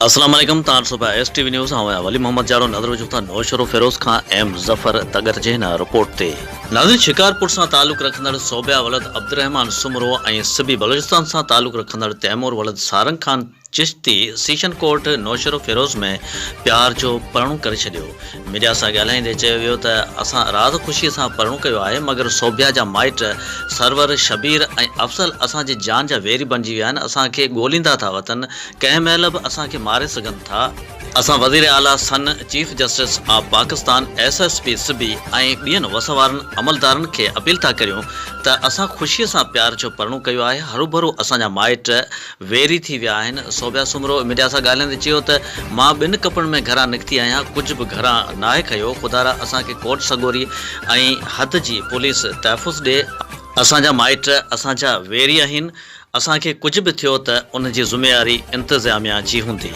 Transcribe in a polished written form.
السلام عليڪم تان ڏسو پيا ايس ٽي وي نيوز آئون آهيان ولي محمد جاڙو نظر وجهون ٿا نوشهروفيروز کان ايم ظفر تڳر جي هن رپورٽ تي. ناظرين شڪارپور سان تعلق رکندڙ صوبيا ولد عبدالرحمان سومرو ۽ سبي بلوچستان سان تعلق رکندڙ تيمور ولد سارنگ خان چشتي سيشن ڪورٽ نوشهروفيروز ۾ پيار جو پرڻو ڪري ڇڏيو. ميڊيا سان ڳالهائيندي چيو ويو ته اسان راز خوشي سان پرڻو ڪيو آهي مگر صوبيا جا مائٽ سرور، شبير ۽ افضل اسان جي جان جا ويري بڻجي ويا آهن اسان کي ڳوليندا ٿا وتن ڪنهن مهل به اسان کي ماري سگهن ٿا. اسان وزير اعليٰ سن، chief justice of Pakistan, S S P Sibi ۽ ٻين وس وارن عملدارن کي اپيل ٿا ڪريون ته اسان خوشي سان پيار جو پرڻو ڪيو آهي هروڀرو اسان جا مائٽ ويري ٿي ويا آهن. صوبيا سومرو ميڊيا سان ڳالهائيندي چيو ته مان ٻن ڪپڙن ۾ گهران نڪتي آهيان، ڪجهه به گهران ناهي کنيو، خدارا اسان کي ڪورٽ سڳوري ۽ حد جي پوليس تحفظ ڏي، اسان جا مائٽ اسان جا ويري آهن، اسان کي ڪجهه به ٿيو ته ان جي ذميواري انتظاميا جي هوندي.